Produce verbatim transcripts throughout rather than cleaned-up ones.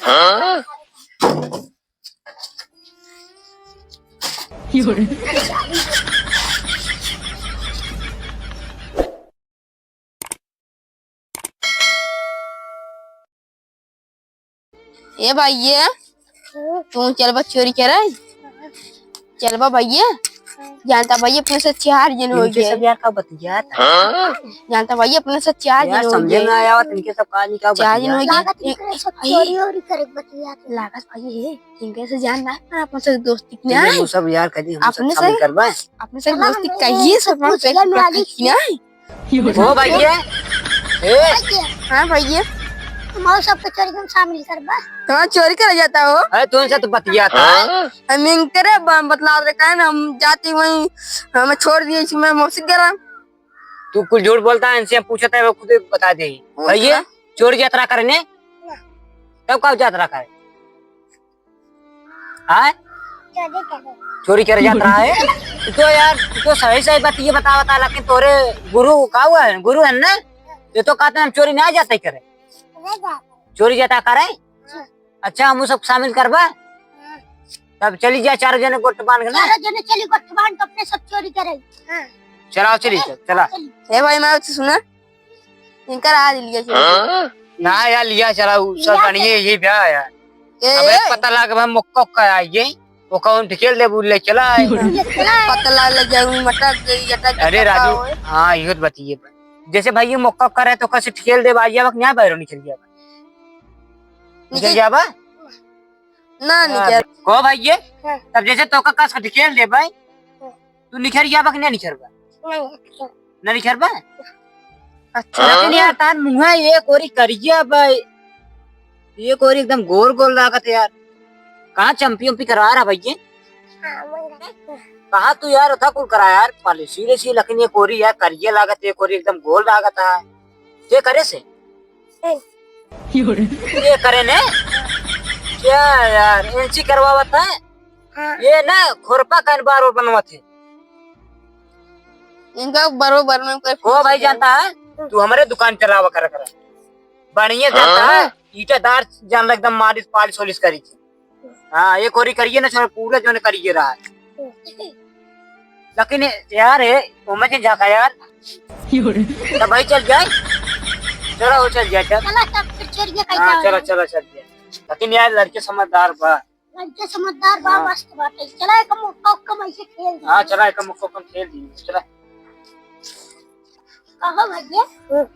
ए भाई, ये तू चलबा चोरी करे? चलबा भैया, जानता भैया, अपने से चार जन हो इनके गए। सब यार का बतियात है? जानता भैया, अपने से चार यार, जन हो समझे गए। ना आया, इनके सब का नहीं का चार जन हो बतियात। गए। लागत इनके सब ए, चोरी वोरी करे बतियात है। लागत भैया, ये इनके से जान ना, अपने से दोस्ती की इनके ना। वो सब यार कभी हम अपने सब से, शामिल करबा। अपने से चला दोस्ती हम कहिए, सब अपने से कुछ किया ना। ओ भैया, ए। हाँ भैया। हम और सबके चोरी में शामिल करबा। कहाँ चोरी करे जाता हो? अरे तुमसे तो बतियात है। हम इनकरे ब-, बतलावत रहे, काहे ना हम जाती वहीं, हमें छोड़ दिए इसमें मौसी के घर। तू कुछ झूठ बोलता है, इनसे हम पूछते हैं, वो खुद बता दे। कौन भैया, था? चोरी जात रहा करने? तब का जात रहा करे? आय? चोरी करे। चोरी करे जात रहा है? तू तो यार, तू तो सही सही बात ये बतावत है, लेकिन तोरे गुरु का हुआ है? गुरु है ना? ये तो कहते हैं, हम चोरी ना जाते करे। नहीं जाते। चोरी जाता करे? हाँ। अच्छा, हम सब शामिल करबा? हाँ। तब चली जा, चारों जने गुट बांध के ना। चारों जने चली गुट बांध के अपने सब चोरी करे। हाँ। चलाओ, चली, चल, चला। चली। ए भाई, मैं तो सुना, इनका राज लिया चलो। हाँ? ना यार, लिया चला, उ सब लिया बढ़िया चला। यही ब्याह है यार। ए, अब एक ए। पता लग, हम मुक्का उक्का आइए, वो कौन ढकेल दे, बोल ले, चला है। ले चला है। पता लग, लग जाऊंगी, मटक गई, अटक गई, अरे पता राजू, होए। हाँ, इहो तो बतिये बा। जैसे भाई ये मुक्का उक्का रहे, तो कसे ढकेल दे, आज आवक नहीं, बाहर निकल गया। निकल निकल जाबा? ना, नहीं हाँ, क्या? को भाई ये? हाँ। तब जैसे तोका कस के ढकेल देबे, हाँ। तू निखर जाबा कि ना निखरबा? नहीं, अच्छा। ना निखरबा? अच्छा। लेकिन यार, तार मुँह एक ओरी करिया बा, एक ओरी एकदम गोल गोल लागत है यार। कहाँ चंपी वंपी करवा रहा भाई ये? हाँ, वही रहा। कहाँ तू यार, उठा कुल करा यार, पॉलिसी उलिसी, लेकिन एक ओरी यार करिया लागत है, एक ओरी एकदम गोल लागत है। ये करे से? ये करे ने? क्या यार, एनसी करवावत है? हाँ। ये ना खुरपा कन बार और बनवत है। इनका बरोबर में कोई ओ भाई, जानता है, तू हमारे दुकान चलावा कर, कर। बढ़िया जानता है, हाँ। ईटादार जान ला, एकदम मालिश पालिश ओलिश करी। हाँ, एक ओरी करिए ना, छोड़, पूरा जोन करिए रहा है। लेकिन यार, है, ओमे के झाका यार। तो भाई चल जाए, चलो, हो चल जाए, चल। चला, तब फिर चोरिया कइल हाँ, जाए। चलो, चलो, चल जाए। लेकिन यार, लड़के समझदार बा। लड़के समझदार बा, हाँ। मस्त बाटे। चला, एक मुक्का उक्का में ऐसे खेल दी। हाँ, चला, एक मुक्का उक्का में खेल दी, चला। कहो भैया,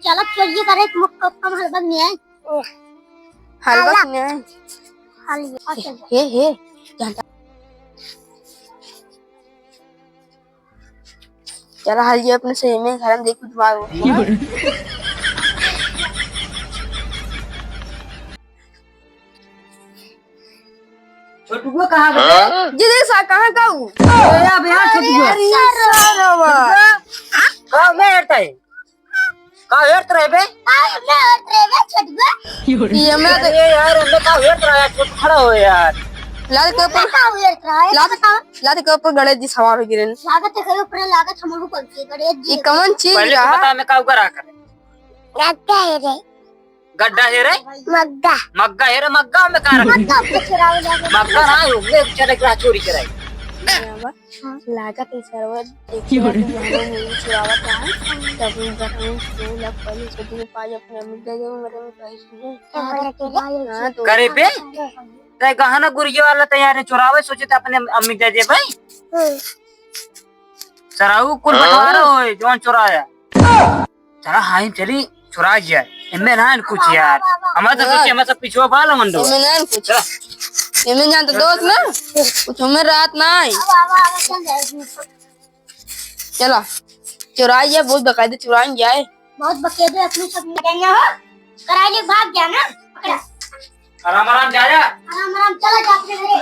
चला चोरी करे, मुक्का उक्का में हलवा में आए। हलवा हलवा। में आए। हलवा, चल। हे, हे, जानता। चला, हाल ये अपने सही में घर में देखो, तुम्हारा छोटुआ कहाँ गए? हाँ? जी, जी, सा, कहाँ का हूँ? अरे, अब यार, छोटुआ। अरे, सरवा। का में हटता है? का हेरत रहे बे? का में हटत रहे बे, छोटुआ? ये में तो अरे यार, हमें का हेरत रहा है? छोटू खड़ा हो यार। लाद के ऊपर, का हेरत रहा है? लाद, बताओ। लाद के ऊपर गणेश जी सवार हो गिरे। लागत है, के ऊपर लागत हम लोग पहुंचे, गणेश जी। ये कौन चीज पहले तो रहा? बता, मैं का ऊपर आ कर? गड्ढा है रे। गड्ढा है रे? मग्गा। मग्गा है रे, मग्गा में का रखा? मग्गा पे चुरावे जाके। मग्गा ना हो, मैं चले का चोरी कराई। लागत है सरवा, देखिए, तू हमारे मुंह चुरावा का है? तब हम घर में दो लाख पहले से दिन पाँच अपने अम्मी दे दे, मेरे में पैसे नहीं। हाँ, तो करे बे? तय गहना गुरिया वाला तैयार है, चुरावे सोचे थे अपने अम्मी दे दे भाई। हम्म। सराऊ कुल बंटवारा होए, जौन चुराया। चला, हाँ, हम चली, चुरा जाए। एमे ना कुछ यार। हमारे तो सोचे, हमारे सब पिछुआ बाल मंडो। एमे ना कुछ। चला। एमे जान तो दोस्त ना, कुछ हमें रात ना आई। चला, चुरा जाए, बहुत बकायदे चुराएंगे आए। बहुत बकायदे अपने सब मिल गए हो। कराई ले भाग गया ना। पकड़ा। आराम आराम जाया। आराम आराम चला जा अपने घरे।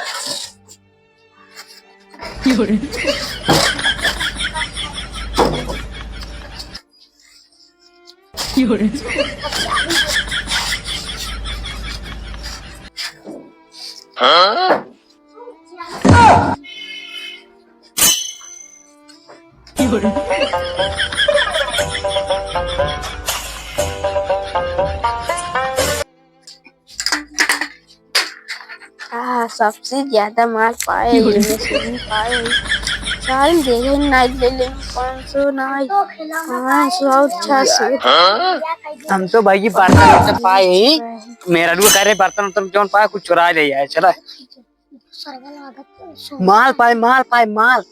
आ, सबसे ज्यादा माल पाए, ये में से भी पाए। साल देखे ना ले ले, पाँच सौ ना, पाँच सौ और छह सौ। हम तो भाई बर्तन उर्तन पाए ही। मेहरारू करे बर्तन उर्तन जौन पाए कुछ चुरा ले आए, चला। माल पाए, माल पाए, माल।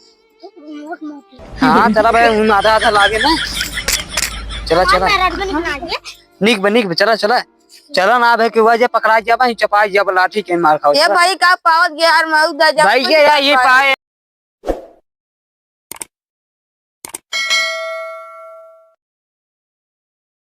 हाँ, चला भाई, हम आधा आधा लागे ना। चला, चला। निक बे, निक बे, चला, चला। चला ना, अब है कि वह जे पकड़ा जाबा, ही चपाई जाबा, लाठी के मार खाओ, ए चला। भाई, का पावत गया यार, मैं उदा जा भाई, ये यार, ये पाए।